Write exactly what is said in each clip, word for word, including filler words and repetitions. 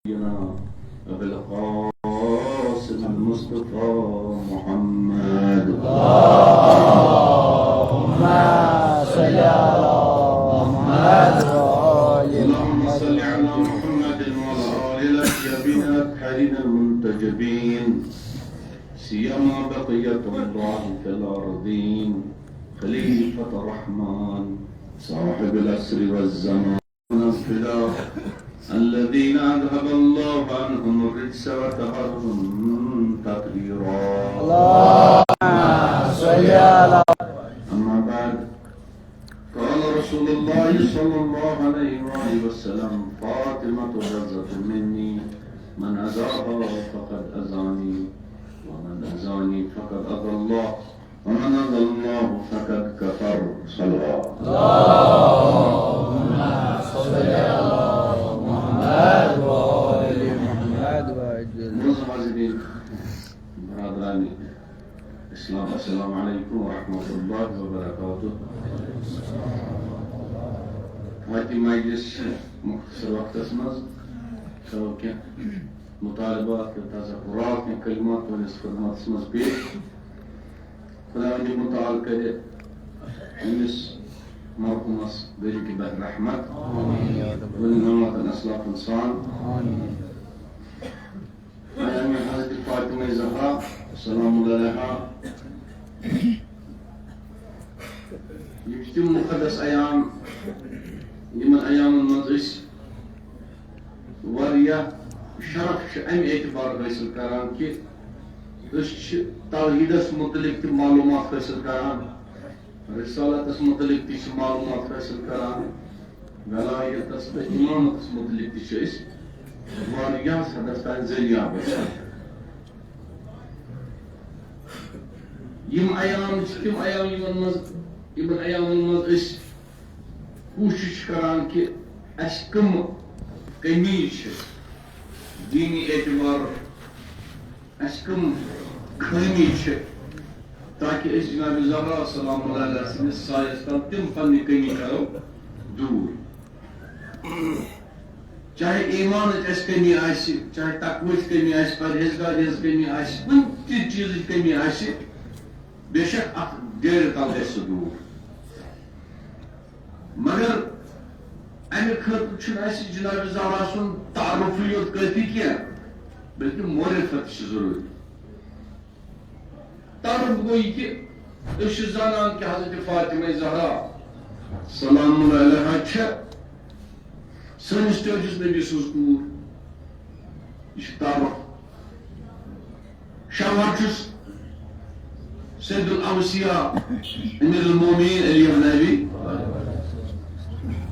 سيدنا أبي القاسم المصطفى محمد. اللهم صل على محمد وآل اللهم صل على محمد وعلى آل الأطيبين الطاهرين المنتجبين، سيما بقية الله في الأرضين، خليفة الرحمن، صاحب العصر والزمان. الفداء الذين أذهب الله عنهم الرجس وطهرهم تطهيرا. اللهم صل على أما بعد، قال رسول الله صلى الله عليه وآله وسلم: فاطمة بضعة مني، من أذاها فقد أذاني، ومن أذاني فقد أذى الله، ومن أذى الله فقد كفر. صلوات. اللهم صل على محمد وآل محمد وعجل. معزز حاضرین، برادران اسلام، السلام علیکم ورحمۃ اللہ وبرکاتہ۔ وقتِ مجلس چھِ مختصر وقتس منٛز کرو کینٛہہ مطالبات، کینٛہہ تذکرات، کینٛہہ کلمات تُہنٛدِس خدمتس منٛز پیش۔ خداوند متعال کرِ أمِس مرحومس دٔریٖکہِ بر رحمت، آمین۔ پننٮ۪ن نامواتن اسلافن سان۔ آمین۔ ایام حضرت فاطمہ زہرا سلام اللہ علیہا، یِم چھِ تِم مُقدس ایام، یِمن ایامن منٛز أسۍ واریاہ شرف چھِ اَمہِ اعتبار حٲصِل کران کہِ أسۍ چھِ توحیٖدس مُتعلق تہِ معلوٗمات حٲصِل کران، رسالتس مُتعلق تہِ چھِ معلوٗمات حٲصِل کران، ولایتس تہٕ امامتس مُتعلق تہِ چھِ أسۍ واریاہ حدس تام ذٔریعہٕ گژھان۔ یِم ایام چھِ تِم ایام، یِمن منٛز، یِمن ایامن منٛز أسۍ کوٗشِش چھِ کران کہِ اَسہِ کٕم کٔمی چھِ دیٖنی اعتبار، اَسہِ کٕم خٲمی چھِ، تاکہِ أسۍ جناب زہرا سلام اللہ علیہا سٕنٛدِس سایَس تل تِم پننہِ کٔمی کرو دوٗر۔ چاہے ایمانٕچ اَسہِ کٔمی آسہِ، چاہے تقوہٕچ کٔمی آسہِ، پرہیزگاری ہٕنٛز کٔمی آسہِ، کُنہِ تہِ چیٖزٕچ کٔمی آسہِ، بے شک اَتھ ڈیرِ تل گژھِ سُہ دوٗر۔ مگر اَمہِ خٲطرٕ چھُنہٕ اَسہِ جناب زہرا سُنٛد تعارُفٕے یوت کٲفی کینٛہہ، بلکہِ معرفت چھِ ضروٗری۔ تعارُف گوٚو یہِ کہِ أسۍ چھِ زانان کہِ حضرت فاطمہ زہرا سلام اللہ علیہا چھےٚ سٲنِس ٹٲٹھِس نبی سٕنٛز کوٗر۔ یہِ چھُ تعارُف۔ شوہر چھُس سید الاوصیاء امیر المومنین علی ابن ابی۔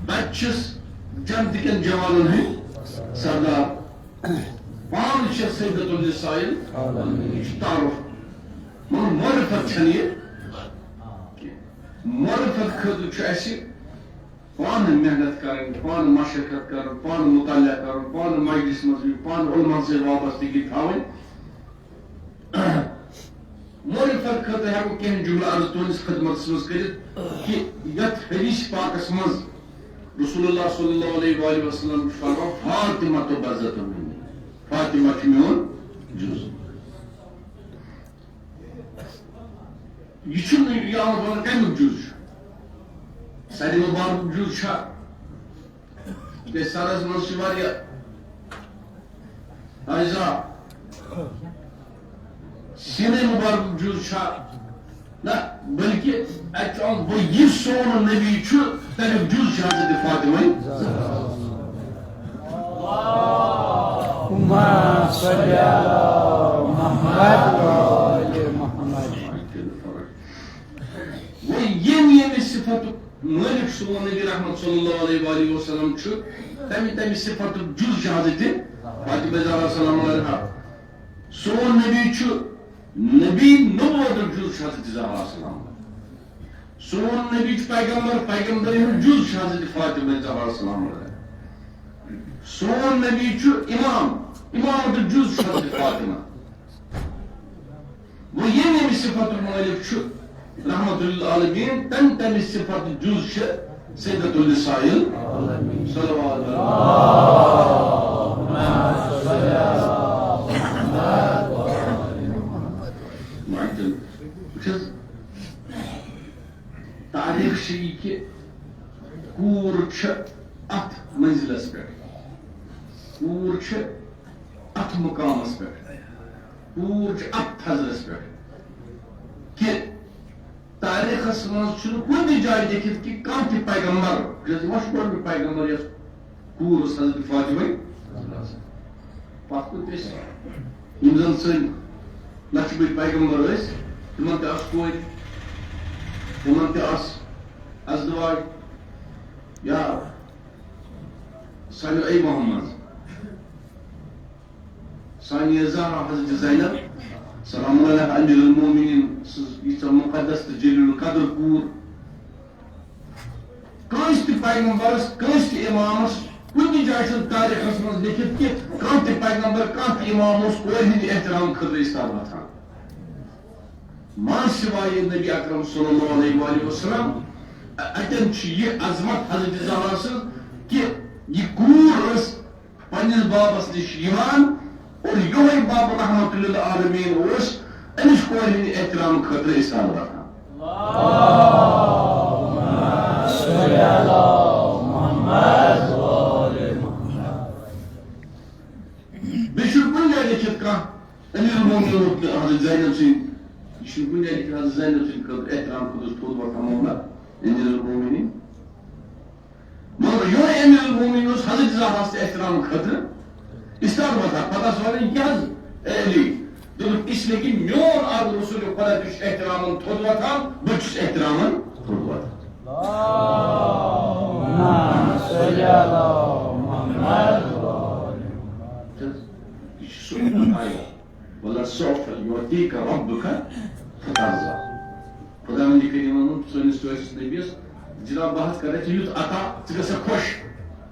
بچہٕ چھِس جنت کٮ۪ن جوانن ہٕنٛدۍ سردار۔ پانہٕ چھِ سیدۃ النساء۔ یہِ چھُ تعارُف۔ مگر معرفت چھَنہٕ یہِ کینٛہہ۔ معرفت خٲطرٕ چھُ اَسہِ پانہٕ محنت کرٕنۍ، پانہٕ مشقت کرُن، پانہٕ مطالعہ کرُن، پانہٕ مجلس منٛز یُن، پانہٕ علماء سۭتۍ وابستگی تھاوٕنۍ۔ معرفت خٲطرٕ ہٮ۪کو کینٛہہ جملہٕ عرض تُہنٛدِس خدمتس منٛز کٔرِتھ کہِ یتھ حدیث پاکس منٛز رسول اللہ صلی اللہ علیہ وآلہ وسلم چھُ فرماوان، فاطمہ تو بضعۃ منی، فاطمہ چھُ میون جُز۔ یہِ چھُنہٕ یہِ آمُت وننہٕ کمیُک جُز چھُ۔ سرِ مبارکُک جُز چھا؟ تِکیٛازِ سرس منٛز چھِ واریاہ اجزا۔ سیٖنَے مبارکُک جُز چھا؟ نہ، بلکہ اَتہِ چھُ آمُت، وۄنۍ یہِ سون نبی چھُ، تَمیُک جُز چھُ حضرت فاطمہ۔ اللهم صل على محمد وآل محمد۔ وۄنۍ ییٚمہِ ییٚمہِ صفتُک مٲلِک سون نبی رحمت صلی اللہ علیہ وآلہ وسلم چھُ، تَمہِ تَمہِ صفتُک جُز چھُ حضرت فاطمہ زہرا سلام علیہا۔ سون نبی چھُ نبی، نبوتُک جُز چھُ حضرت زہرا سلام علیہا۔ سون نبی چھُ پیغمبر، پیغمبری ہُنٛد جُز چھُ حضرت فاطمہ زہرا سلام علیہا۔ سون نبی چھُ امام، امامتُک جُز چھُ حضرت فاطمہ۔ وۄنۍ ییٚمہِ ییٚمہِ صفت مٲلِک چھُ رحمت للعالمین، تَمہِ تَمہِ صفت جُز چھِ سیدۃ النساء۔ صلوات۔ چھِ اَتھ منزلَس پٮ۪ٹھ، کوٗر چھِ اَتھ مُقامَس پٮ۪ٹھ، کوٗر چھِ اَتھ تھزرَس پٮ۪ٹھ کہِ تاریخس منٛز چھُنہٕ کُنہِ تہِ جایہِ لیکھِتھ کہِ کانٛہہ تہِ پیغمبر، یۄس یِوان چھُ گۄڈٕنیُک پیغمبر، یۄس کوٗر ٲس حضرت فاطمہ۔ پتھ کُن تہِ ٲسۍ، یِم زن سٲنۍ لچھِ بٔدۍ پیغمبر ٲسۍ، تِمن تہِ آسہٕ کورِ، تِمن تہِ آسہٕ ازدواج، یا سانہِ اے محمد، ثانیہ زہرا حضرت زینب، سلام اللہ علیہ، امیر المومنین سٕنٛز ییٖژاہ مُقدس تہٕ جلیل القدر کوٗر۔ کٲنٛسہِ تہِ پیغمبرس، کٲنٛسہِ تہِ امامس کُنہِ تہِ جایہِ چھُنہٕ تاریخس منٛز لیکھِتھ کہِ کانٛہہ تہِ پیغمبر، کانٛہہ تہِ امام اوس کورِ ہٕنٛدِ احترام خٲطرٕ استاد وۄتھان۔ ما سوائے نبی اکرم صلی اللہ علیہ وآلہ وسلم، ا-، اتٮ۪ن چھِ یہِ عظمت حضرت زہرا سٕنٛز کہِ یہِ کوٗر ٲس پننِس بابس نِش یِوان اور یِہوٚے باب رحمت للعالمین اوس أمِس کورِ ہٕنٛدِ احترام خٲطرٕ استاد وۄتھان۔ بیٚیہِ چھُنہٕ کُنہِ جایہِ لیکھِتھ کانٛہہ امیر المومنین اوس نہٕ حضرت زینب سٕنٛدِ، یہِ چھُنہٕ کُنہِ جایہِ لیکھِتھ حضرت زینب سٕنٛدِ خٲطرٕ احترام خٲطرٕ اوس تھوٚد وۄتھان معاملہ امیر المومنین۔ مگر یِہوٚے امیر المومنین اوس حضرت زہراہس تہِ احترام خٲطرٕ استاد وۄتھان۔ پتہٕ ٲس ونان، یہِ کیٛاہ حظ، اے علی؟ دوٚپُکھ، اس لیے کہ میون اکھ رسول خدا تہِ چھُ احترامن تھوٚد وۄتھان، بہٕ تہِ چھُس احترامن تھوٚد وۄتھان۔ یہِ چھُ سُہ آیت۔ وَلَسَوْفَ يُعْطِيكَ رَبُّكَ فَتَرْضَىٰ۔ خداوندِ کریمن ووٚن سٲنِس ٹٲٹھِس نبیَس، جناب، بہٕ حظ کرے ژےٚ یُتھ عطا، ژٕ گژھکھ خۄش۔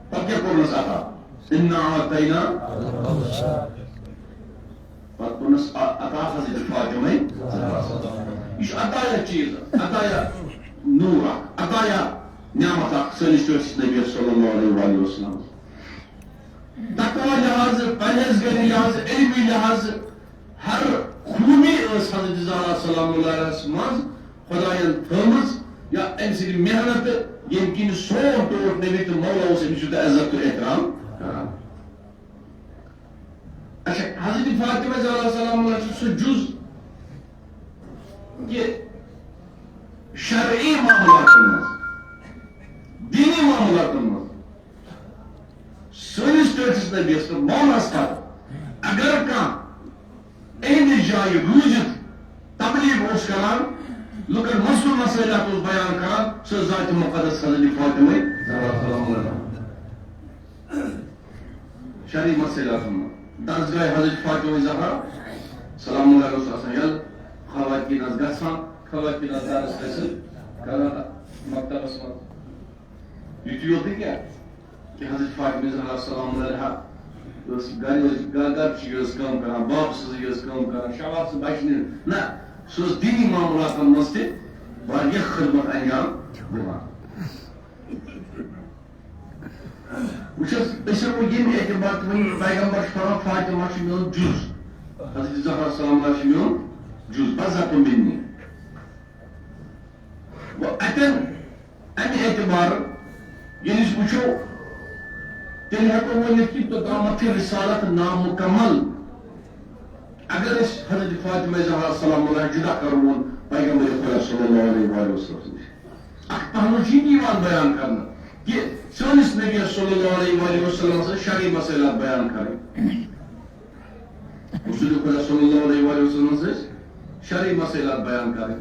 پتہٕ کیٛاہ کوٚرنَس عطا؟ اِنَّا اَعْطَيْنَا۔ پتہٕ کوٚرنَس ع-، عطا حضرت فاطمہ۔ یہِ چھُ عطایہ چیٖز، عطایہ نوٗر اکھ، عطایہ نعمت اکھ سٲنِس ٹٲٹھِس نبیَس صلی اللہ علیہ وآلہ وسلم۔ تقوی لحاظ، پرہیزگٲری لحاظ، علمی لحاظ، ہر خوٗبی ٲس حضرت زہرا سلام اللہ علیہَس منٛز خۄدایَن تھٲومٕژ، یا أمۍ سٕنٛدِ محنت، ییٚمہِ کِنۍ سون ٹوٹھ نبی تہٕ مولا اوس أمِس یوٗتاہ عزت تہٕ احترام کران۔ اچھا، حضرت فاطمہ زہرا سلام اللہ چھُ سُہ جُز کہِ شرعی معاملاتن منٛز، دینی معاملاتن منٛز، سٲنِس ٹٲٹھِس نبیَس تہٕ مولَس پَتہٕ اگر کانٛہہ اِہِنٛدِس جایہِ روٗزِتھ تبلیغ اوس کران، لُکن مسلہٕ مسٲیلات اوس بیان کران، سُہ ٲس ذاتِ مُقدس حضرت فاطمہ زہرا سلام اللہ۔ شرعی مسٲیلاتن منٛز درسگاہ حضرت فاطمہ زہرا سلام اللہ اوس آسان یَلہٕ، خواتین آسہٕ گژھان، خواتین آسہٕ درس حٲصِل کران مکتبس منٛز۔ یُتُے یوت نہٕ کینٛہہ، کہِ حضرت فاطمہ زہرا سلام علیہا ٲس گرِ، ٲس گرِ، گرچی یٲژ کٲم کران، بابہٕ سٕنٛزٕے یٲژ کٲم کران، شواب سٕنٛز بچہِ نہٕ، نہ، سۄ ٲس دینی معاملاتن منٛز تہِ واریاہ خدمت انجام دِوان۔ وٕچھ حظ، أسۍ ہٮ۪کو ییٚمہِ اعتبار تہِ ؤنِتھ، پیغمبر چھُ فرماوان، فاطمہ چھُ میون جُز، حضرت زہرا سلام اللہ چھُ میون جُز، بذات منی۔ وۄنۍ اتٮ۪ن امہِ اعتبارٕ ییٚلہِ أسۍ وٕچھو، تیٚلہِ ہٮ۪کو ؤنِتھ کہِ توٚتامَتھ چھِ رسالت نامُکمل۔ اگر أسۍ حضرت فاطمہ زہرا سلام اللہ جدا کرون پیغمبر خدا صلی اللہ علیہ وآلہ وسلم نِش، اکھ پہلو چھُ یہِ تہِ یِوان بیان کرنہٕ کہِ سٲنِس نبی صلی اللہ علیہ وآلہ وسلم ٲسۍ شرعی مسائلات بیان کرٕنۍ۔ رسول خدا صلی اللہ علیہ وآلہ وسلم ٲسۍ شرعی مسائلات بیان کرٕنۍ۔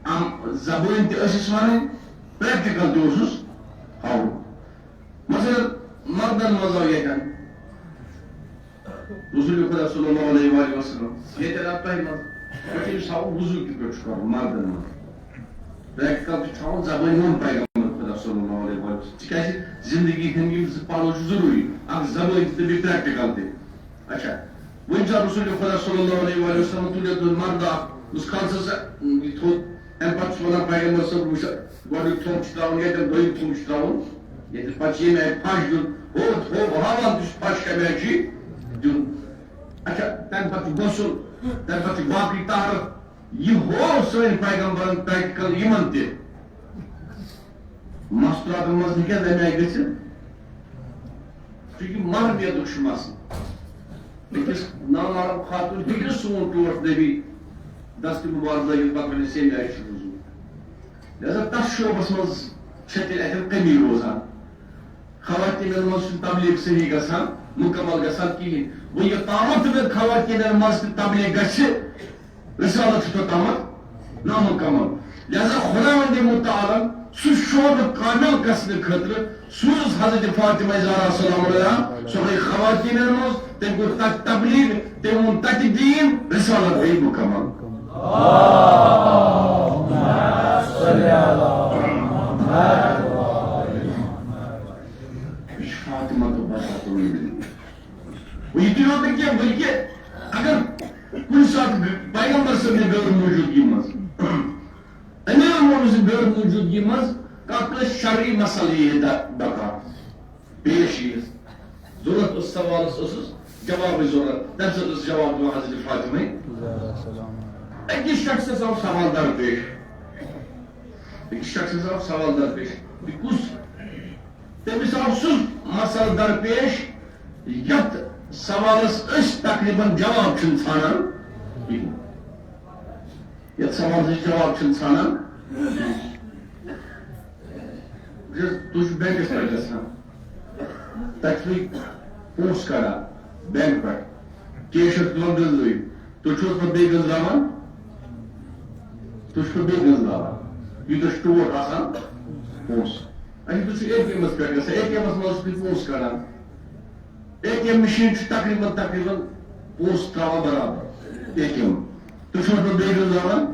عام زبٲنۍ تہِ ٲسِس وَنٕنۍ، پریکٹیکل تہِ اوسُس ہاوُن۔ مثلاً، مردن منٛز آو ییٚتٮ۪ن رسول خدا صلی اللہ علیہ وآلہ وسلم، ییٚتٮ۪ن آو تۄہہِ منٛز، تۄہہِ چھُ أمِس ہاوُن وضوٗ کِتھ پٲٹھۍ چھُ کَرُن مردن منٛز۔ پریکٹیکل تہِ چھُ ہاوُن زبٲنۍ ہُنٛد پیغمبر خدا صلی اللہ علیہ وآلہ وسلم۔ تِکیٛازِ زندگی ہٕنٛدۍ یِم زٕ پہلو چھِ ضروٗری، اکھ زبٲنۍ تہِ تہٕ بیٚیہِ پریکٹیکل تہِ۔ اچھا، وۄنۍ چھا رسول خدا صلی اللہ علیہ وآلہ وسلم تُلِتھ تُلِتھ مرد اکھ، یُس خاصس یہِ تھوٚد، اَمہِ پتہٕ چھُ وَنان پیغمبر صٲب، وٕچھ، گۄڈٕنیُک تھوٚد چھُ ترٛاوُن، ییٚتٮ۪ن دوٚیِم تھوٚد چھُ ترٛاوُن، ییٚتٮ۪ن پتہٕ چھُ ییٚمہِ آیہِ پھش دیُن، ہُہ، ہُہ، ہاوان تہِ چھُ پھش کَمہِ آیہِ چھُ یہِ دیُن۔ اچھا، تَمہِ پتہٕ چھُ غسل، تَمہِ پتہٕ چھُ باقٕے طہارت۔ یہِ ہوو سٲنۍ پیغمبرن پریکٹیکل یِمن تہِ۔ مستوراتن منٛز ہیٚکہِ تَمہِ آیہِ گٔژھِتھ، چونکہ محرمیتُک چھُ مسلہٕ۔ أکِس نامحرم خاتوٗن ہیٚکہِ نہٕ سون ٹوٹھ نبی دست مبارک لٲگِتھ پتہٕ ؤنِتھ، "ژےٚ مےٚ آیہِ چھُ وضوٗ۔" لہذا تَتھ شعبس منٛز چھےٚ تیٚلہِ اَتٮ۪ن کٔمی روزان۔ خواتیٖنن منٛز چھُنہٕ تبلیغ صحیح گژھان، مُکمل گژھان کِہیٖنۍ۔ وۄنۍ یوٚتامَتھ نہٕ خواتیٖنن منٛز تہِ تبلیغ گژھِ، رسالت چھُ توٚتامَتھ نامُکمل۔ لہذا خداوند متعالن سُہ شعبہٕ کامل گژھنہٕ خٲطرٕ سوٗز حضرت فاطمہ زہرا سلام اللہ، سۄ گٔے خواتیٖنن منٛز، تٔمۍ کوٚر تَتہِ تبلیغ، تٔمۍ ووٚن تَتہِ دیٖن، رسالت گٔے مُکمل۔ یہِ چھِ فاطمہ تہٕ بہرحال تُلُن۔ وۄنۍ یہِ تہِ یوت نہٕ کینٛہہ، بلکہِ اگر کُنہِ ساتہٕ پیغمبر سٕنٛدِ غٲر موجودگی منٛز، امیر المومنین سٕنٛدِ غٲر موجودگی منٛز کانٛہہ کٲنٛسہِ شرعی مسئلہٕ یی ہے د-، درکار پیش یِیَس، ضروٗرت ٲس سوالس، ٲسٕس جوابٕچ ضروٗرت، تَمہِ ساتہٕ ٲس جواب دِوان حضرت فاطمہ۔ أکِس شخصس آو سوال درپیش، أکِس شخصس آو سوال درپیش، یہِ کُس؟ تٔمِس آو سُہ مسلہٕ درپیش، یتھ سوالس أسۍ تقریباً جواب چھِنہٕ ژھانڈان کِہیٖنۍ۔ یتھ سوالس أسۍ جواب چھِنہٕ ژھانڈان۔ وٕچھ حظ، تُہۍ چھِو بینکس پٮ۪ٹھ گژھان، تتہِ چھِو تُہۍ پونٛسہٕ کڑان بینک پٮ۪ٹھ، کیش ٲسۍ تُلان گٔنزرٕے، تُہۍ چھِو حظ پتہٕ بیٚیہِ گٔنزراوان؟ تُہۍ چھِو بیٚیہِ گٔنزراوان، یوٗتاہ چھُ ٹوٹھ آسان پونٛسہٕ۔ اچھا، تُہۍ چھِو اے ٹی ایمس پٮ۪ٹھ گژھان، اے ٹی ایمس منٛز چھِو تُہۍ پونٛسہٕ کڑان، اے ٹی ایم مِشیٖن چھِ تقریباً، تقریباً پونٛسہٕ ترٛاوان برابر۔ A T M. تُہۍ چھِو مطلب بیٚیہِ گٔنزراوان؟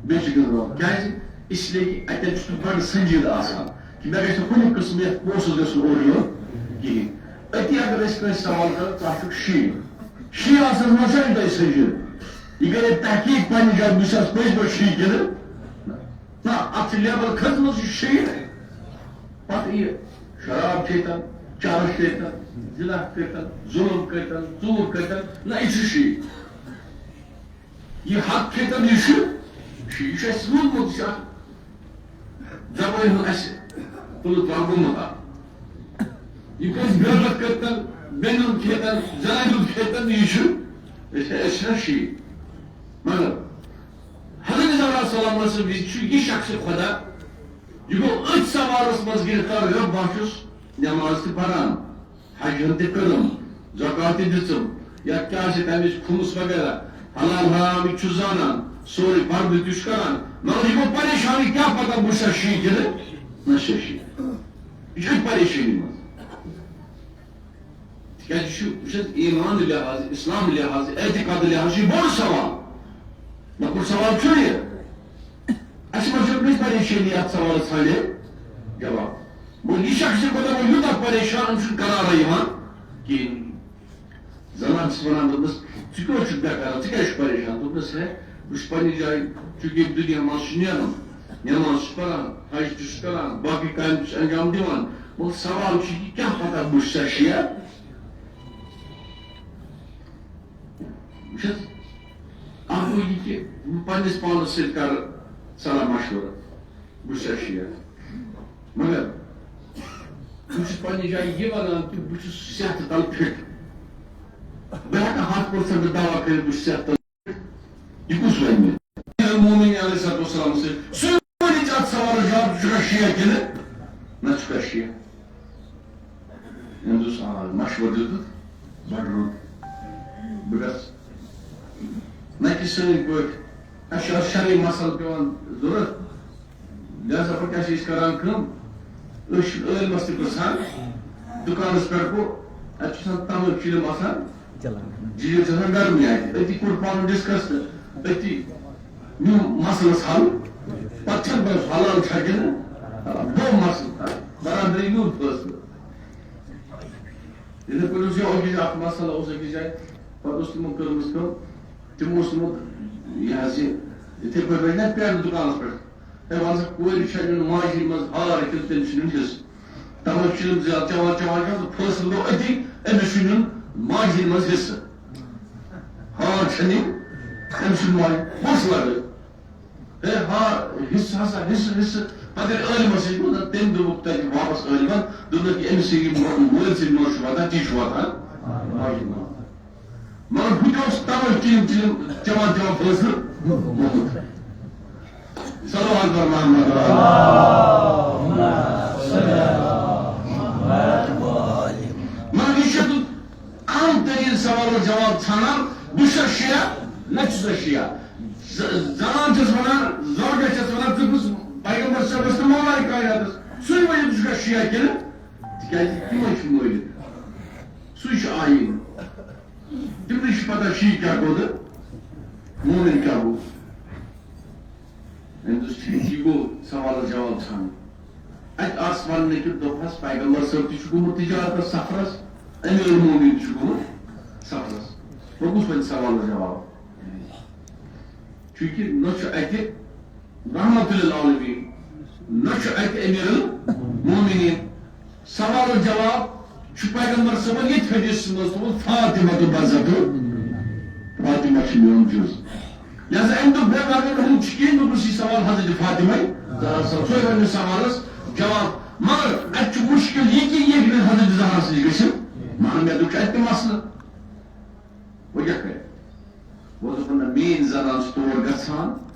بیٚیہِ چھِ گٔنزراوان۔ کیٛازِ؟ اس لیے کہِ اَتٮ۪ن چھُ بَڑٕ سنجیٖدٕ آسان کہِ مےٚ گژھِ نہٕ کُنہِ قٕسمہٕ یَتھ پونٛسَس گژھُن اورٕ یور کِہیٖنۍ۔ أتی اگر أسۍ کٲنٛسہِ سوال کَرو، "ژٕ ہا چھُکھ شیٖعہ۔ شیٖعہ آسنَس منٛز چھا یہِ تۄہہِ سنجیٖدٕ؟" یہِ کَرِ تحقیٖق پنٛنہِ جایہِ، بہٕ چھُس پٔزۍ پٲٹھۍ شیٖعہ کِنہٕ نہ۔ نہ، اَتھ چھِ لیبل کھٔژمٕژ، یہِ چھُ شیٖعہ۔ پَتہٕ یہِ شراب چیٚتن، چرس چیٚتن، زِنا کٔرتن، ظلم کٔرتن، ژوٗر کٔرتن، نہ، یہِ چھُ شیٖعہ۔ یہِ حق کھیٚتن، یہِ چھُ شیٖعہ۔ یہِ چھُ اَسہِ روٗدمُت، یہِ چھُ اَتھ زبٲنۍ ہُنٛد اَسہِ تُلہٕ ترٛاو گوٚمُت اَتھ۔ یہِ کٲنٛسہِ غٲبت کٔرتن، بیٚنہِ ہُنٛد کھیٚتن، زنانہِ ہُنٛد کھیٚتن، یہِ چھُ، أسۍ، أسۍ چھِنہ شیٖعہ۔ مگر حضرت زہرا سلام اللہ سٕنٛز وِزِ چھُ یہِ شخص خۄدا، یہِ گوٚو أتھۍ سوالس منٛز گرفتار، "رۄب، بہٕ چھُس نٮ۪ماز تہِ پران، حج ہن تہِ کٔرٕم، زکات تہِ دِژٕم، یا کیٛاہ چھِ تَمِچ خُمُس وغیرہ، حلال حرام یہِ چھُس زانان، سورُے پردٕ تہِ چھُ کران، مگر یہِ گوٚو پریشان، یہِ کیٛاہ پتہ بہٕ چھُسا شیٖعہ کِنہٕ نہ چھُسا شیٖعہ؟" یہِ چھُ أتھۍ پریشٲنی منٛز۔ تِکیٛازِ یہِ چھُ، وٕچھ حظ، ایمان لحاظ، اسلام لحاظ، اعتقاد لحاظ چھُ یہِ بوٚڑ سوال۔ لۄکُٹ سوال چھُنہٕ یہِ۔ اَسہِ منٛز چھُنہٕ کٲنٛسہِ پریشٲنی اَتھ سوالَس ژھانٛڈے جواب۔ وۄنۍ یہِ شخص چھُ، مطلب، وۄنۍ یوٗتاہ پریشان، أمِس چھُنہٕ قرارٕے یِوان کِہیٖنۍ۔ زنان چھِس وَنان، دوٚپمَس، "ژٕ کیٛاہ چھُکھ مےٚ کران؟ ژٕ کیٛازِ چھُکھ پریشان؟" دوٚپمَس، "ہے، بہٕ چھُس پنٛنہِ جایہِ، چوٗنٛکہِ ییٚمہِ دُنیا منٛز چھُ نیرُن، نٮ۪ماز چھُس پَران، حج تہِ چھُس کَران، باقٕے کامہِ تہِ چھُس انجام دِوان، مگر سوال چھُ یہِ، کیٛاہ پَتہ بہٕ چھُسا شیعہ؟" وٕچھ حظ، اَکھ گوٚو یہِ کہِ بہٕ پنٛنِس پانَس سۭتۍ کَرٕ صلاح مشورٕ، بہٕ چھُسا شیعہ؟ مگر بہٕ چھُس پنٛنہِ جایہِ یہِ وَنان کہِ بہٕ چھُس صحتہٕ تَل فِٹ۔ بہٕ ہٮ۪کہٕ ہَتھ پٔرسنٹ دعویٰ کٔرِتھ، بہٕ چھُس صحتہٕ تَل فِٹ۔ یہِ کُس وَنہِ مےٚ؟ امیر المومنین علیہ الصلوۃ والسلام سۭتۍ۔ سُے وَنہِ ژےٚ اَتھ سوالَس جواب، ژٕ چھُکھا شیعہ کِنہٕ نہ چھُکھا شیعہ؟ أمۍ دوٚپُس، آ، مشورٕ دیُتُکھ، بَڑٕ رُت۔ بہٕ گژھٕ نہ کہِ سٲنۍ پٲٹھۍ، اَسہِ چھُ اَتھ شرعی مسلہٕ پٮ۪وان ضوٚرَتھ۔ لہذا پَتہٕ کیٛاہ چھِ أسۍ کران کٲم؟ أسۍ چھِ عٲلمَس تہِ پرٛژھان، دُکانَس پٮ۪ٹھ گوٚو، اَتہِ چھُ آسان تَمٲکۍ چِلم آسان، چلان۔ جیٖل چھِ آسان گرمٕے اَتہِ۔ أتی کوٚر پانہٕ ڈِسکَس تہٕ أتی نیوٗ مسلَس حل۔ پَتہٕ چھَنہٕ پَتہٕ حلال چھا کِنہٕ گوٚو مسلہٕ، برابری نیوٗ فٲصلہٕ۔ یِتھَے پٲٹھۍ اوس یہِ أکِس جایہِ اَکھ مسلہٕ اوس أکِس جایہِ، پَتہٕ اوس تِمو کٔرمٕژ کٲم، تِمو اوس تِمو یہِ حظ یہِ، یِتھَے پٲٹھۍ روزِ نہ پٮ۪نٛڈ دُکانَس پٮ۪ٹھ۔ ہے، وَن سا، کورِ چھا نیُن ماجہِ ہِنٛدِ منٛز ہار کِنہٕ تٔمِس چھُ نیُن حِصہٕ؟ تَمٲکۍ چِلم زیادٕ چٮ۪وان، چٮ۪وان، چٮ۪وان، تہٕ فٲصلہٕ گوٚو أتی، أمِس چھُ نیُن ماجہِ ہِنٛدِ منٛز حِصہٕ۔ ہار چھےٚ نِنۍ أمۍ سٕنٛدِ ماجہِ، پوٚژھ لَڑٲے۔ ہے، ہار، حِصہٕ ہسا، حِصہٕ، حِصہٕ، پتہٕ ییٚلہِ عٲلمس نِش گوٚو، تہٕ تٔمۍ دوٚپُکھ تَتہِ واپس عٲلمن، دوٚپنَکھ، یہِ أمِس یہِ مو-، مٲلۍ سٕنٛدۍ موج چھُ واتان، تی چھُ واتان ماجہِ منٛز۔ مگر ہُہ تہِ اوس تَوَے چِلِم چِلِم چٮ۪وان چٮ۪وان فٲصلہٕ گوٚمُت۔ صلوات بر محمد۔ مگر یہِ چھُ اہم ترین سوال و جواب ژھانڈان، بہٕ چھُسا شیعہ، نہ چھُسا شیعہ۔ ز-، زنان چھَس وَنان، زوجہ چھَس وَنان، ژٕ کُس پیغمبر صٲبَس تہٕ مولا کائناتَس، سُے ؤنِو، ژٕ چھُکھا شیعہ کِنہٕ؟ تِکیٛازِ تِمَے چھِ مٲلِک۔ سُے چھُ آیٖن۔ تِمنٕے چھِ پَتہ شیعہ کیٛاہ گوٚو تہٕ مومِن کیٛاہ گوٚو۔ أمۍ دوٚپُس، ٹھیٖک، یہِ گوٚو سوالَس جواب ژھانڈُن۔ اَتہِ آس وَننہٕ کہِ دوٚپہَس، پیغمبر صٲب تہِ چھُ گوٚمُت تِجارتَس سفرَس، امیر المومنین تہِ چھُ گوٚمُت سفرَس۔ وۄنۍ کُس وَنہِ سوالَس جواب؟ چونکہ نہ چھُ اَتہِ رحمت للعالمین، نہ چھُ اَتہِ امیر المومنین۔ سوال و جواب چھُ پیغمبر صٲبن ییٚتھۍ حدیثس منٛز تھوٚومُت، فاطمہ تو بزت، فاطمہ چھِ میون جُز۔ لہذا أمۍ دوٚپ، بے اگر ہُم چھِ کِہیٖنۍ، دوٚپُس، یہِ سوال حضرت فاطمہ زہرا صٲب، سُے وَنہِ سوالَس جواب۔ مگر اَتہِ چھُ مُشکِل یہِ کہِ یہِ ہیٚکہِ نہٕ حضرت زہرا سۭتۍ گٔژھِتھ۔ مگر مےٚ دوٚپ، چھُ اَتہِ تہِ مسلہٕ۔ وۄنۍ کیٛاہ کَرِ؟ وۄنۍ دوٚپُن، نہ، میٛٲنۍ زنان چھِ تور گژھان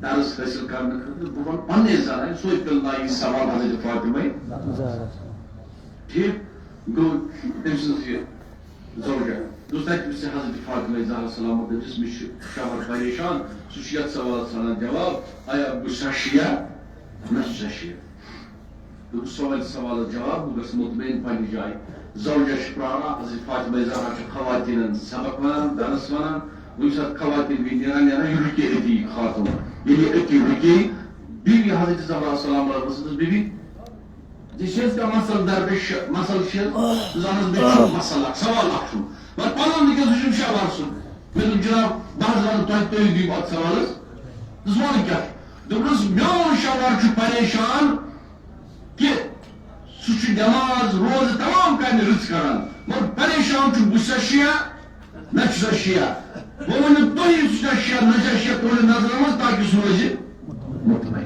درس حٲصِل کرنہٕ خٲطرٕ۔ بہٕ وَنہٕ پنٛنہِ زنانہِ، سُے تُلناو یہِ سوال حضرت فاطمہ۔ ٹھیٖک گوٚو، تٔمۍ سٕنٛز یہِ زوجہ۔ دوٚپُس، تَتہِ وٕچھ ژےٚ حضرت فاطمہ زہرا سلام اللہ علیہَس، مےٚ چھُ شوہر پریشان، سُہ چھُ یَتھ سوالَس ژھانڈان جواب، آیا بہٕ چھُسا شیعہ؟ نہ چھُسا شیعہ۔ دوٚپُس، سوال سوالَس جواب، بہٕ گژھٕ مطمئن پنٛنہِ جایہِ۔ زوجہ چھِ پرٛاران، حضرت فاطمہ زہرا چھِ خواتیٖنَن سبق وَنان، درس وَنان۔ وٕنہِ ساتہٕ خواتیٖن گٔے نیران، نیران، یہِ رُکے أتی خاتوٗن۔ ییٚلہِ یہِ أتی رُکے، بیٚیہِ حضرت زہرا سلام اللہ علیہَس دوٚپُس، بی بی، ژےٚ چھِ حظ کانٛہہ مسلہٕ درپیش؟ مسلہٕ چھِ حظ؟ ژٕ زانَس، مےٚ چھُ مسلہٕ اَکھ، سوال اَکھ چھُم۔ مگر پَنُن وٕنکیٚس وٕچھُم شاہ وَرسُن۔ مےٚ دوٚپ، جِناب، بہٕ حظ وَنہٕ تۄہہِ، تُہۍ دِیِو اَتھ سوالَس۔ دوٚپُس، وَن کیٛاہ؟ دوٚپُس، میون شوہر چھُ پریشان کہِ سُہ چھُ نٮ۪ماز، روزٕ، تمام کامہِ رٕژ کران، مگر پریشان چھُ، بہٕ چھُسا شیعہ، نہ چھُسا شیعہ۔ وۄنۍ ؤنِو تُہی، سُہ چھا شیعہ، نہ چھا شیعہ، تُہٕنٛدِ نظرِ منٛز، تاکہِ سُہ روزِ مطمئن۔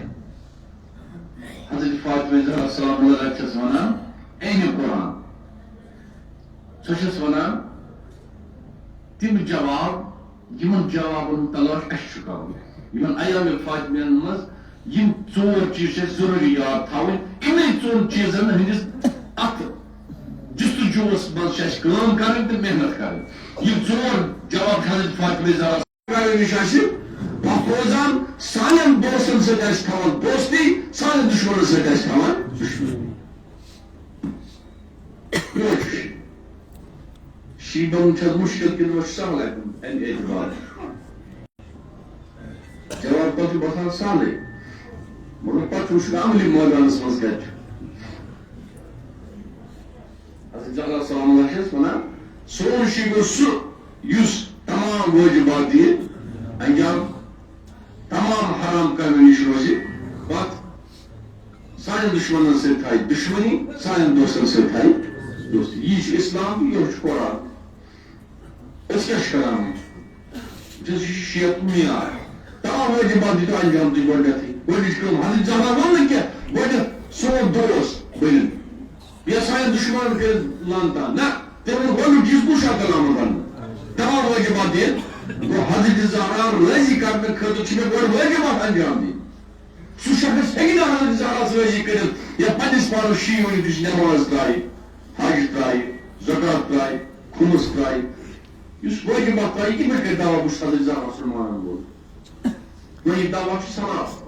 حضرت فاطمہ زہرا سلام اللہ علیہا چھَس وَنان، عینِ قرآن، سۄ چھَس وَنان، تِم جواب، یِمَن جوابَن ہُنٛد تلاش اَسہِ چھُ کَرُن۔ یِمَن ایام فاطمیَن منٛز یِم ژور چیٖز چھِ اَسہِ ضروٗری یاد تھاوٕنۍ، یِمنٕے ژۄن چیٖزَن ہٕنٛدِس اَتھ جستجوٗوَس منٛز چھِ اَسہِ کٲم کَرٕنۍ تہٕ محنت کَرٕنۍ۔ یِم ژور جواب چھِ حضرت فاطمہ زہرا کرن نِش آسہِ پتھ روزان، سانٮ۪ن دوستن سۭتۍ آسہِ تھاوان دوستی، سانٮ۪ن دُشمنن سۭتۍ آسہِ تھاوان دُشمنی۔ یہِ وۄنۍ چھُ شیٖبن چھَس مُشکِل کِنہٕ وۄنۍ چھُ سہلٕے اَمہِ اعتبار؟ جواب پتہٕ چھُ باسان سہلٕے، مگر پتہٕ چھُ وٕچھُن عملی مٲدانس منٛز کیٛاہ چھُ۔ حضرت زہرا سلام اللہ چھَس وَنان، سون شیٖبہٕ گوٚو سُہ یُس تمام وٲجِبات دِیہِ انجام، تمام حرام کامٮ۪ن نِش روزِ پتھ، سانٮ۪ن دُشمنن سۭتۍ تھایہِ دُشمنی، سانٮ۪ن دوستن سۭتۍ تھایہِ دوستی۔ یی چھُ اسلام، یہِ چھُ قرآن۔ أسۍ کیٛاہ چھِ کران وۄنۍ؟ وٕچھ حظ، یہِ چھُ شیعہ معیار۔ تمام وٲجِبات دِتو انجام تُہۍ گۄڈٕنٮ۪تھٕے۔ گۄڈٕنِچ کٲم، حضرت زہرا ووٚن نہٕ کینٛہہ، گۄڈٕنٮ۪تھ سون دوس بٔنِن۔ یا سانٮ۪ن دُشمنن کٔرِتھ لعنتان۔ نہ، تٔمۍ ووٚن گۄڈٕنیُک چیٖز کُس چھُ اَتھ کلامَس وَنُن؟ تمام وٲجِبات دِتھ۔ گوٚو حضرت زہرا رٲضی کرنہٕ خٲطرٕ چھِ مےٚ گۄڈٕ وٲجِبات انجام دِنۍ۔ سُہ شخص ہیٚکہِ نہٕ حضرت زہراہَس رٲضی کٔرِتھ یا پنٛنِس پانَس شیٖعہ ؤنِتھ یُس نٮ۪ماز ترٛایہِ، حج ترٛایہِ، زکوٰۃ ترٛایہِ، خُمُس ترٛایہِ۔ یُس وٲجِبات ترٛایہِ، یہِ کِتھ پٲٹھۍ کَرِ دعویٰ بہٕ چھُس حضرت زہراہَس سُنٛد مانَن وول؟ گوٚو یہِ دعویٰ چھُ صاف۔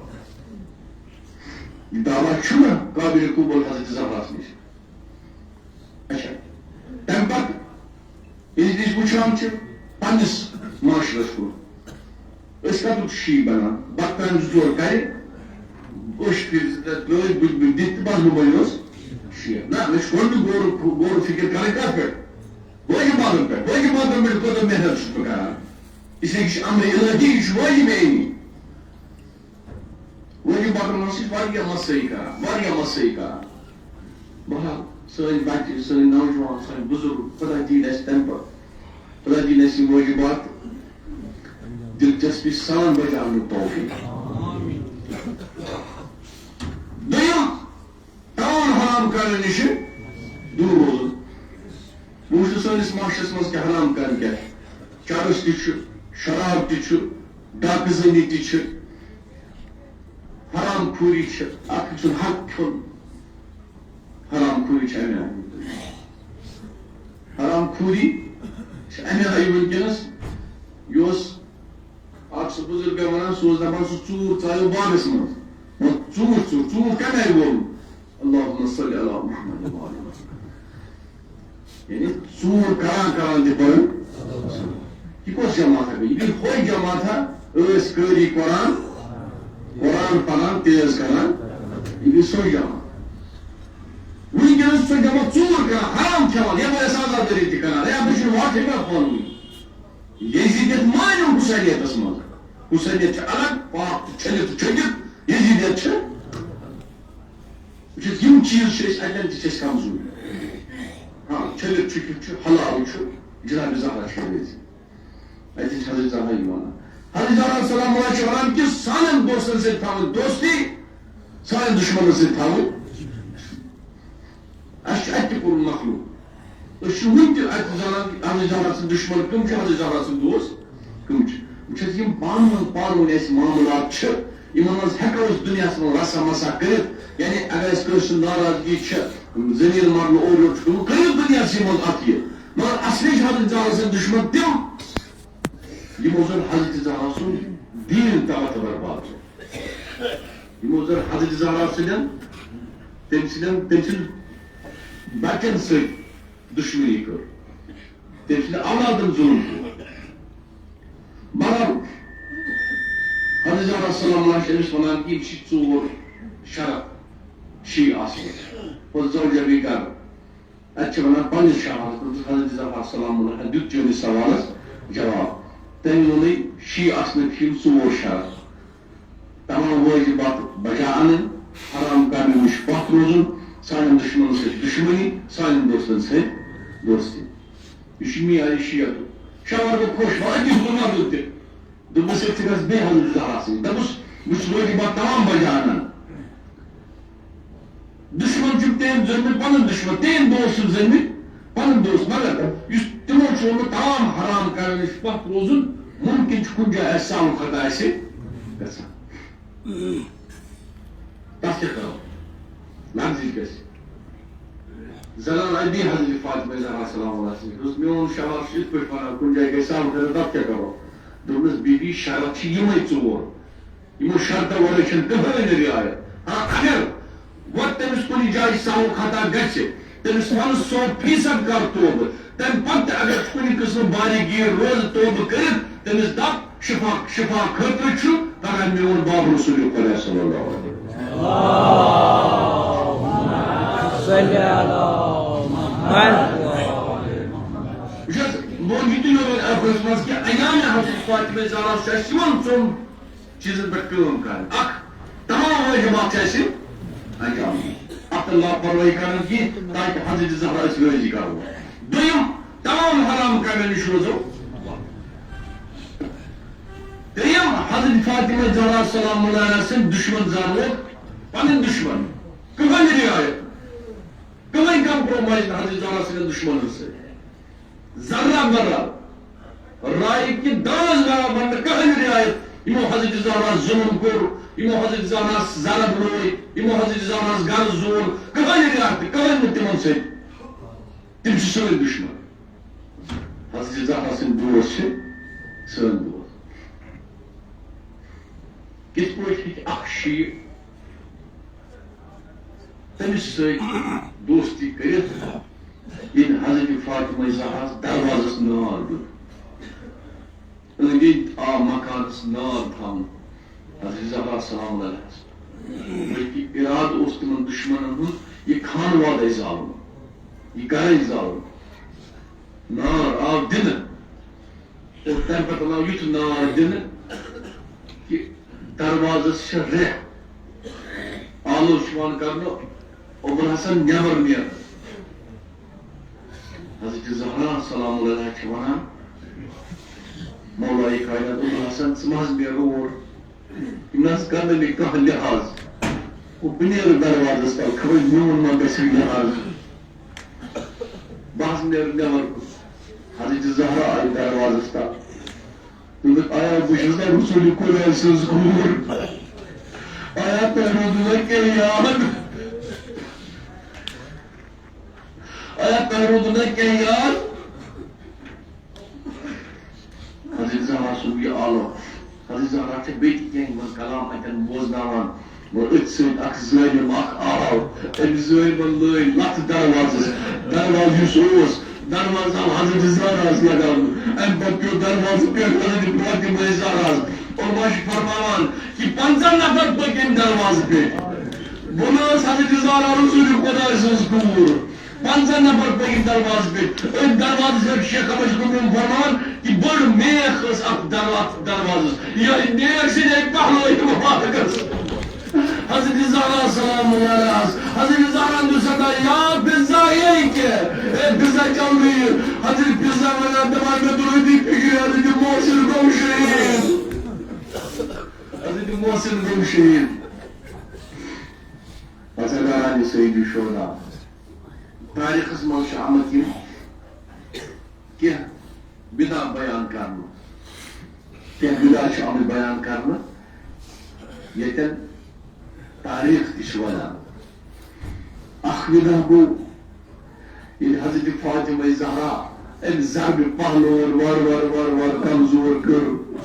یہِ دعویٰ چھُنہٕ قابلِ قبوٗل حضرت زہراہَس نِش۔ اچھا، تَمہِ پَتہٕ ییٚلہِ أسۍ وٕچھان چھِ پنٛنِس معاشرَس کُن، أسۍ کَتُک شیٖعہ بَنان؟ بَتہٕ ترٛامہِ زٕ ژور کَرِ، اوٚش پھِرِ زٕ ترٛےٚ ترٛٲوِتھ، بٕتھِ بٕتھِ دِتھ تہٕ بَس بہٕ بَنیوس شیعہ۔ نہ، مےٚ چھُ گۄڈٕ غورٕ، غورٕ فِکِر کَرٕنۍ کَتھ پٮ۪ٹھ؟ وٲجِباتَن پٮ۪ٹھ۔ وٲجِباتَن پٮ۪ٹھ کۭژاہ محنت چھُس بہٕ کَران؟ اس لیے یہِ چھُ اَمرِ الٰہی، یہِ چھُ وٲجِب عینی۔ وٲجِب بَٹُن اوس یہِ واریاہ مسٲیی کران، واریاہ مسٲیی کران۔ بہرحال، سٲنۍ بَچہِ، سٲنۍ نوجوان، سٲنۍ بُزرگ، خۄدا دِیِن اَسہِ تَمہِ پَتہٕ، خۄدا دِیِن اَسہِ یِم وٲجِبات دِلچسپی سان بَچاونُک توفیٖق۔ کامٮ۪ن نِش دوٗر روزُن۔ وۄنۍ وٕچھِو سٲنِس معاشرس منٛز کیٛاہ حرام کامہِ کیٛاہ چھِ۔ چرس تہِ چھُ، شراب تہِ چھُ، ڈاکہٕ زٔنی تہِ چھِ، حرام خوٗری چھِ، اکھ أکۍ سُنٛد حق کھیوٚن۔ حرام خوٗری چھِ اَمہِ آیہِ۔ حرام خوٗری چھِ اَمہِ آیہِ وٕنکیٚنَس، یہِ اوس اکھ سُہ بُزرگا وَنان، سُہ اوس دَپان، سُہ ژوٗر ژایو باغَس منٛز۔ وۄنۍ ژوٗر، ژوٗر، ژوٗر کَمہِ آیہِ وول؟ اللہم صل علی محمد و آل محمد۔ یعنی ژوٗر کران کران تہِ پَرُن۔ یہِ کۄس جماعت گٔے؟ یہِ گٔے ہۄے جماعت، ٲسۍ قٲری قرآن، قرآن پَران، تیز کران۔ یہِ گٔے سۄے جماعت۔ وٕنکیٚنَس چھُ سۄ جماعت ژوٗر کران، حرام کھٮ۪وان، یَپٲرۍ ٲس عزادٲری تہِ کران۔ ہے، اَتھ چھُنہٕ واٹھٕے مےٚ پانہٕ ؤنۍ۔ یزیدیت مانیو حسینیتس منٛز۔ حسینیت چھِ الگ، پاک تہٕ چھٔلِتھ تہٕ چھٔکِتھ، یزیدیت چھِ۔ وٕچھ حظ، یِم چیٖز چھِ أسۍ، اَتٮ۪ن تہِ چھِ أسۍ کمزوٗری۔ ہاں، چھٔلِتھ چھٔکِتھ چھُ، حلال چھُ، جناب زہرا چھِ رٲضی۔ اَتہِ چھِ حضرت زہرا یِوان۔ حضرت زہرا سلام اللہ چھِ وَنان کہِ سانٮ۪ن دوستن سۭتۍ تھاوٕنۍ دوستی، سانٮ۪ن دُشمنن سۭتۍ تھاوٕنۍ۔ اَسہِ چھُ اَتہِ تہِ کوٚرمُت مخلوٗق۔ أسۍ چھِ وُنہِ تہِ اَتہِ زانان کہِ اَتھ زانان سٕنٛدۍ دُشمَن کٕم چھِ، اَتھ زانان سٕنٛدۍ دوس کٕم چھِ۔ وٕچھ حظ، یِم پانہٕ ؤنۍ، پانہٕ ؤنۍ اَسہِ معاملات چھِ، یِمَن منٛز ہٮ۪کو أسۍ دُنیاہَس منٛز رَسا مَسا کٔرِتھ۔ یعنی اگر اَسہِ کٲنٛسہِ سٕنٛز ناراضگی چھِ، زٔمیٖن مَرلہٕ اورٕ یورٕ چھُ گوٚمُت، کٔرِو دُنیاہَس منٛز اَتھ یہِ۔ مگر اَصلی چھِ حضرت زہرا سٕنٛدۍ دُشمَن تِم، یِمو زَن حضرت زہرا سُنٛد دیٖن تباہ تہٕ برباد کوٚر۔ یِمو زَن حضرت زہرا سٕنٛدٮ۪ن، تٔمۍ سٕنٛدٮ۪ن، تٔمۍ سٕنٛدۍ بَچَن سۭتۍ دُشمنی کٔر، تٔمۍ سٕنٛدِ اولادَن ظُلُم کوٚر۔ بہرحال، حضرت زہرا سلام اللہ چھِ أمِس وَنان کہِ یِم چھِ ژور شرط شی آسمٕتۍ۔ وَزَوجَ بِکَر۔ اَتہِ چھِ وَنان پنٛنِس شوہرَس، دوٚپُس، حضرت زہرا سلام اللہ دیُت چٲنِس سوالَس جواب۔ تٔمۍ ووٚنُے شی آسنٕکۍ چھِ یِم ژور شرط۔ تمام وٲجِبات بجا اَنٕنۍ، حرام کامٮ۪ن نِش پَتھ روزُن، سانٮ۪ن دُشمَنَن سۭتۍ دُشمنی، سانٮ۪ن دوستَن سۭتۍ دوستی۔ یہِ چھُ معیارِ شیعتُک۔ شوہر گوٚو خۄش، وۄنۍ أتی ہُنٛد مَدُد تہِ۔ دوٚپمَس، ییٚتہِ چھِ گژھ بیٚیہِ حضرت زہرا سٕنٛدۍ۔ دوٚپُس، بہٕ چھُس وٲجِبات تمام بجا اَنان۔ دُشمَن چھُم تٔمۍ زٲنمٕتۍ پَنُن دُشمَن، تٔمۍ دوس چھُم زٲنمٕتۍ پَنُن دوس، مگر یُس تِمو چھُ ووٚنمُت تمام حرام کامٮ۪ن نِش پَتھ روزُن، مُمکِن چھُ کُنہِ جایہِ آسہِ سہو خطا آسہِ گژھان۔ تَتھ کیٛاہ کَرو؟ لفظی گژھِ۔ زنان ابی حضرت فاطمہ زہرا سلام اللہ علیہا۔ دوٚپُس، میون شوہر چھُ یِتھ پٲٹھۍ وَنان، کُنہِ جایہِ گژھِ سہو خطا، تَتھ کیٛاہ کَرو؟ دوٚپمَس، بی بی، شرط چھِ یِمَے ژور۔ یِمو شرطو ورٲے چھَنہٕ کٕہٕنۍ رعایت۔ ہاں، اگر وۄنۍ تٔمِس کُنہِ جایہِ سہو خطا گژھِ، تٔمِس وَنہٕ سو فیٖصد کر توبہٕ۔ تَمہِ پتہٕ تہِ اگر کُنہِ قٕسمہٕ باریٖکی روزٕ توبہٕ کٔرِتھ، تٔمِس دَپ شفا، شفا خٲطرٕ چھُ، پگاہ میون باب رسول خۄدا صلی اللہ علیہ وسلم۔ صلی اللہ محمد۔ وٕچھ حظ، موجود تہِ یِمن افرس منٛز کہِ ایام حضرت فاطمہ زہرا چھُ اَسہِ یِوان ژوٚم چیٖزن پٮ۪ٹھ کٲم کرٕنۍ۔ اکھ، تمام وٲجبات چھِ اَسہِ انجام دِنۍ۔ اَتھ لاپروٲہی کرٕنۍ کینٛہہ، تاکہِ حضرت زہرا أسۍ رٲضی کرو۔ دوٚیِم، تمام حرام کامٮ۪ن نِش روزو۔ ترٛیٚیِم، حضرت فاطمہ زہرا سلام اللہ علیہا سٕنٛدۍ دُشمن زانوکھ پنٕنۍ دُشمن۔ کٕہٕنۍ رعایت، کٕہٕنۍ compromise نہٕ حضرت زہرا سٕنٛدٮ۪ن دُشمنن سۭتۍ۔ ذرہ برابر، رایہِ کہِ دانس برابر نہٕ کٕہٕنۍ رعایت۔ یِمو حضرت زہراہس ظلم کوٚر، یِمو حضرت زہراہس ضرب لوے، یِمو حضرت زہراہس گرٕ زون، کٕہٕنۍ رعایت، کٕہٕنۍ نہٕ تِمن سۭتۍ۔ تِم چھِ سٲنۍ دُشمن۔ حضرت زہرا سٕنٛدۍ دوس چھِ سٲنۍ دوس۔ کِتھ پٲٹھۍ ہیٚکہِ اکھ شیعہ تٔمِس سۭتۍ دوستی کٔرِتھ، ییٚلہِ حضرت فاطمہ زہراہَس دروازَس نار دیُن؟ أنٛدۍ أنٛدۍ آو مکانَس نار تھاونہٕ حضرت زہرا سلام علیہَس، بلکہِ اِرادٕ اوس تِمَن دُشمَنَن ہُنٛد یہِ خانوادَے زالُن، یہِ گَرَے زالُن۔ نار آو دِنہٕ۔ اور تَمہِ پَتہٕ آو یُتھ نار دِنہٕ کہِ دروازَس چھِ ریٚہہ۔ آلو چھُ یِوان کرنہٕ، ابوالحسن نٮ۪بر نیران۔ حضرت زہرا سلام اللہ علیہا چھِ وَنان، مولائے کائنات ابوالحسن، ژٕ مہ حظ نیرٕ اور۔ یِم نہ حظ کرنہٕ مےٚ کانٛہہ لحاظ۔ بہٕ نیرٕ دروازس تل، خبر میون ما گژھِ لحاظ۔ بہٕ حظ نیرٕ نٮ۪بر کُن۔ حضرت زہرا آیہِ دروازس تل۔ دوٚپُکھ، آیا بہٕ چھُس نا رسول خۄداے سٕنٛز کوٗر؟ آیا تۄہہِ روٗدوٕ نا کینٛہہ یاد؟ آیا تۄہہِ روٗدوٕ نا کینٛہہ یاد؟ حضرت زہرا سُنٛد یہِ عالم۔ حضرت زہرا چھےٚ بیٚیہِ تہِ کینٛہہ یِمن کلام اتٮ۪ن بوزناوان۔ اور أتھۍ سۭتۍ اکھ ظٲلِم اکھ آو۔ أمۍ ظٲلمن لٲج لتھ دروازس۔ دروازٕ یُس اوس، دروازٕ آو حضرت زہراہس لگاونہٕ۔ امہِ پتہٕ پیوٚو دروازٕ پٮ۪ٹھ حضرت فاطمہ زہراہس۔ علماء چھِ فرماوان کہِ پنٛژاہ نفر پٔکۍ امہِ دروازٕ پٮ۪ٹھ۔ بۄنہٕ ٲس حضرت زہرا رسول خۄداے سٕنٛز کوٗر۔ پنٛژاہ نفر پٔکۍ دروازٕ پٮ۪ٹھ۔ أتھۍ دروازس پٮ۪ٹھ شیخ احمد شکور محمد فرمان کہِ بٔڑ میخ ٲس اتھ دروا-، دروازس۔ یِہوٚے میخ سۭتۍ آیہِ پہلوٲنۍ مبارکس۔ حضرت زہرا سلام اللہ علیہا۔ حضرت زہرا دیُت صدا، یا فضہ، اے کیٛاہ؟ اے فضہ کیٛاہ وَنان؟ حضرت فضہ وَنان، دَپان، مےٚ توٚر أتی فِکرِ، حضرت محسن گوٚو شہیٖد۔ حضرت محسن گوٚو شہیٖد۔ حضرت سید شہدا۔ تاریخس منٛز چھِ آمٕتۍ یِم کینٛہہ بدعہ بیان کرنہٕ۔ کینٛہہ بدعہ چھِ آمٕتۍ بیان کرنہٕ، ییٚتٮ۪ن تاریخ تہِ چھِ ونان۔ اکھ بدعہ گوٚو، ییٚلہِ حضرت فاطمہ زہرا أمۍ ضربِ پہلوَن وارٕ وارٕ وارٕ وارٕ کمزور کٔر۔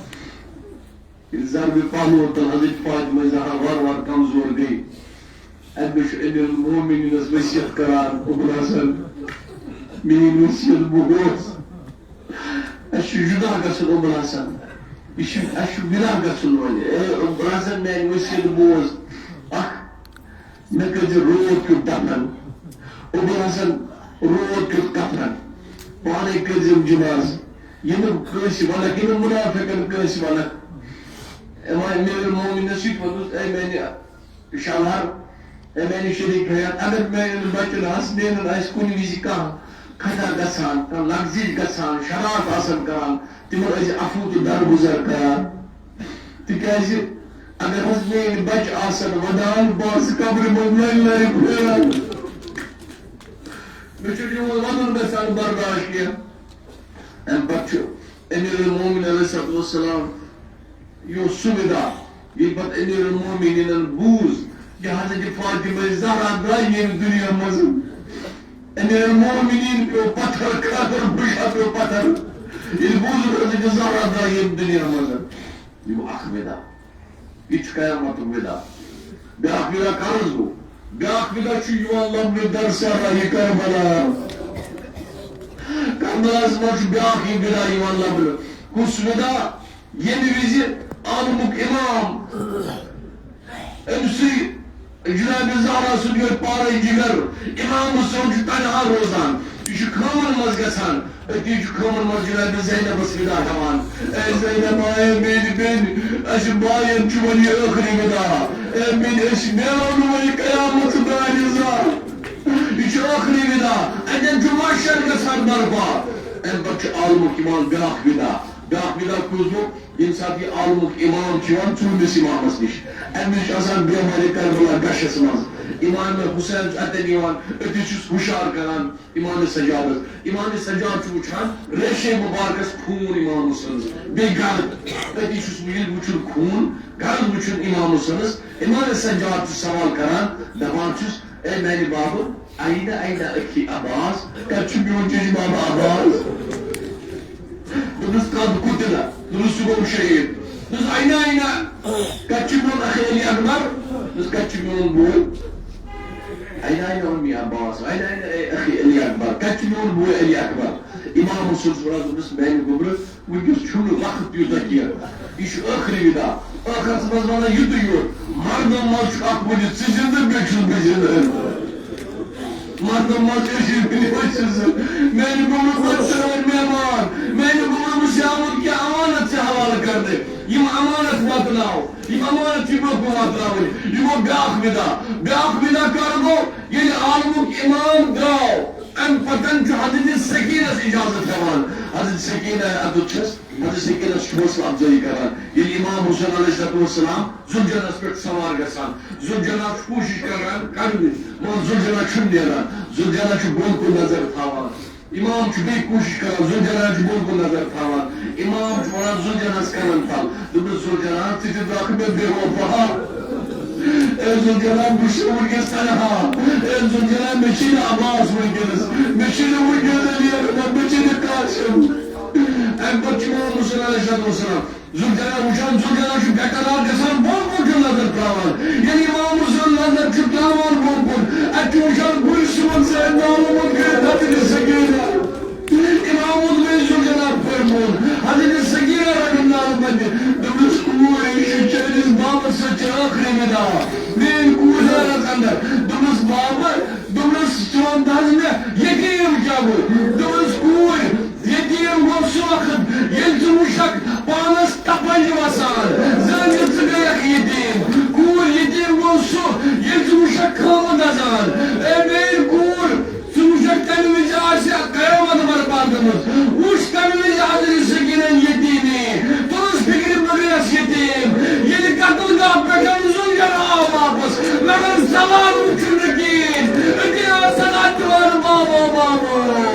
ییٚلہِ ضربِ پہلوَن تل حضرت فاطمہ زہرا وارٕ وارٕ کمزور گٔے، اَمہِ دۄہ چھُ امیر المومنینس وصیت کران، ابوالحسن، میٲنۍ وصیت بوز۔ اَسہِ چھُ جدا گژھُن، ابوالحسن۔ یہِ چھُ، اَسہِ چھُ جدا گژھُن وۄنۍ۔ اے ابوالحسن، میٲنۍ وصیت بوز۔ اکھ، مےٚ کٔرۍزِ روب کیُتھ دفن۔ ابوالحسن، روب کیُتھ کفن۔ پانے کٔرۍزٮ۪م جنازٕ۔ یہِ نہٕ کٲنٛسہِ ونکھ، یہِ نہٕ منافقن کٲنٛسہِ ونکھ۔ امام امیر المومنینس یہِ تہِ ووٚنُس، اے میانہِ شوہر، اے میانہِ شریک حیات، اگر میانٮ۪ن بچن حسنینن آسہِ کُنہِ وِزِ کانٛہہ خطا گژھان، کانٛہہ لغزش گژھان، شرارت آسن کران، تِمن ٲسۍ عفو تہٕ درگُزر کران۔ تِکیازِ اگر حظ میٲنۍ بچہِ آسن ودان، بہٕ آسہٕ قبرِ منٛز لرِ لرِ پھیران۔ مےٚ چھُنہٕ یِہُنٛد وَدُن گژھان برداشت کینٛہہ۔ اَمہِ پتہٕ چھُ امیر المومنین علیہ الصلوۃ والسلام، یہِ اوس سُہ وِدا، ییٚلہِ پتہٕ امیر المومنینن بوٗز کہِ حضرت فاطمہ زہرا درٛاے ییٚمہِ دُنیا منٛز۔ امیر المومنین پیوٚو پتھر، کھاتر بُشا پیوٚو پتھر، ییٚلہِ بوٗزُن حضرت زہرا درٛاے ییٚمہِ دُنیا منٛز۔ یہِ گوٚو اکھ وِدا۔ یہِ چھُ قیامتُک وِدا۔ بیٛاکھ وِدا کر حظ گوٚو؟ بیٛاکھ وِدا چھُ یِوان لبنہٕ در صحرایہِ کربلا۔ کربلاہس منٛز چھُ بیٛاکھ یہِ وِدا یِوان لبنہٕ۔ کُس وِدا؟ ییٚمہِ وِزِ عالمُک اِمام، أمۍ سٕے جناب زہرا سُنٛد یہِ پارے جگر، امام حسین چھُ تنہا روزان، یہِ چھُ خٲمن منٛز گژھان، أتی چھُ خٲمن منٛز جناب زینبس وِدا ہٮ۪وان۔ اے زینب، اے میٲنۍ بیٚنہِ، اَسہِ باین چھُ وۄنۍ یہِ ٲخری وِدا۔ اے بیٚنہِ، أسۍ نیرو نہٕ وۄنۍ قیامت دانہِ زانٛہہ۔ یہِ چھُ ٲخری وِدا۔ اَتٮ۪ن چھُ محشر گژھان برپا۔ اَمہِ پتہٕ چھُ عالمُک یِوان بیٛاکھ وِدا۔ بیٛاکھ وِدا کُس گوٚو؟ ییٚمہِ ساتہٕ یہِ عالمُک اِمام چھُ یِوان ژوٗنٛٹھِس اِمامس نِش، اَمہِ نِش چھُ آسان بیمارِ کربلا گشس منٛز۔ اِمام حسین چھُ اَتٮ۪ن یِوان، أتی چھُس ہُشار کران اِمام سجادس۔ اِمام سجاد چھُ وٕچھان ریشے مُبارکس خوٗن اِمام حسینس، بیٚیہِ گرد۔ أتی چھُس بہٕ ییٚلہِ وٕچھُن خوٗن، گرد وٕچھُن اِمام حسینس، اِمام سجاد چھُ سوال کران، دپان چھُس، اے میانہِ بابہٕ، أين أين أخي عباس؟ کتہِ چھُ میون چچہِ بابا عباس؟ دوٚپُس، قد قتل۔ دوٚپُس، سُہ گوٚو شہیٖد۔ دوٚپُس، أين أين؟ کتہِ چھُ میون اخی علی اکبر؟ دوٚپُس، کتہِ چھُ میون بوے؟ أين أين أمي عباس؟ أين أين أخي علی اکبر؟ کتہِ چھُ میون بوے علی اکبر؟ امام حسین صٲب دوٚپُس، میانہِ گوٚبرٕ، وٕنکیٚس چھُنہٕ وقت تیوٗتاہ کینٛہہ۔ یہِ چھُ ٲخری وِدا۔ ٲخرس منٛز ونان یُتُے یوت، مردن منٛز چھُ اکھ ؤنِتھ، ژٕ زِندٕ، بیٚیہِ چھُس بہٕ زِندٕ۔ مردن منٛز چھُ أسۍ ؤنِتھ، أسۍ چھِ زِندٕ۔ میانہِ گوٚبرٕ، پتہٕ ژٕ وَن مہمان، میانہِ گوٚبرٕ، بہٕ چھُس آمُت کینٛہہ امانت ژےٚ حوالہٕ کرنہِ۔ یِم امانت واتناو، یِم امانت چھِ برونٛہہ کُن واتناوٕنۍ۔ یہِ گوٚو بیٛاکھ وِدا۔ بیٛاکھ وِدا کر گوٚو؟ ییٚلہِ عالمُک امام درٛاو۔ اَمہِ پَتَن چھُ حضرت سکینَس اِجازت ہٮ۪وان۔ حضرت سکینہ اَتُتھ چھَس، حضرت سکینَس چھُ حوصلہٕ اَفزٲیی کران۔ ییٚلہِ امام حسین علیہ الصلوۃ والسلام ذوالجناحَس پٮ۪ٹھ سوار گژھان، ذوالجناح چھُ کوٗشِش کران کَڑنٕچ، مگر ذوالجناح چھُنہٕ نیران۔ ذوالجناح چھُ بۄن کُن نظر تھاوان۔ امام چھُ بیٚیہِ کوٗشِش کران، ذوالجناح چھُ بۄن کُن نظر تھاوان۔ امام چھُ وَنان ذوالجناحَس کَنَن تَل، دوٚپمَس، "ذوالجناح، ژٕ تہِ درٛاکھ مےٚ بے وفا۔ اے ذوالجناح، بہٕ چھُس وٕنکیٚس تنہا۔ اے ذوالجناح، مےٚ چھُے نہٕ عباس وٕنکیٚنَس، مےٚ چھُے نہٕ وٕنکیٚنَس علی اکبر، مےٚ چھُے نہٕ قاسم۔" اَمہِ پَتہٕ چھُ امام حسین علیہ الصلوۃ والسلام ذوالجناح وٕچھان، ذوالجناح چھُ بے قرار گژھان، بۄن کُن چھُ نظر ترٛاوان۔ ییٚلہِ امام حسین نظر چھُ ترٛاوان بۄن کُن، اَتہِ چھُ وٕچھان گُرۍ سیوٚد زٲوِتھ نالہٕ منٛز کٔرِتھ حضرت سکینہ۔ امام حسین ذوالجناح فرمون، حضرت سکینہ رَٹُن نالہٕ منٛز، دوٚپنَس، "کوٗر، یہِ چھُ چٲنِس بابَس سۭتۍ چھِ ٲخری وِدا۔ میٛٲنۍ کوٗر زانَتھ اَندَر۔" دوٚپنَس، "بابا"، دوٚپنَس، "ژٕ وَن تہٕ حظ مےٚ، یتیٖم کیٛاہ گوٚو؟" دوٚپنَس، "کوٗر، یتیٖم گوٚو سُہ وقت، ییٚلہِ ژٕ وٕچھکھ پانَس تپنج وَسان، زٲنِتھ ژٕ گٔیَکھ یتیٖم۔ کوٗر، یتیٖم گوٚو سُہ، ییٚلہِ ژٕ وٕچھکھ خٲمہٕ دَزان۔ اے میٛٲنۍ کوٗر، ژٕ وٕچھکھ تَمہِ وِزِ آسہِ قیامت برپا گٔمٕژ۔ وٕچھ تَمہِ وِزِ حضرت سکینہ یتیٖمی۔ تُلُس فِکرِ مہٕ گٔیَس یتیٖم۔ ییٚلہِ قتل گاہ پٮ۪ٹھ ذوالجناح آو واپس، مگر زوال وٕچھُن نہٕ کِہیٖنۍ۔ أتی آو صدا دِوان، 'بابا، بابا۔'"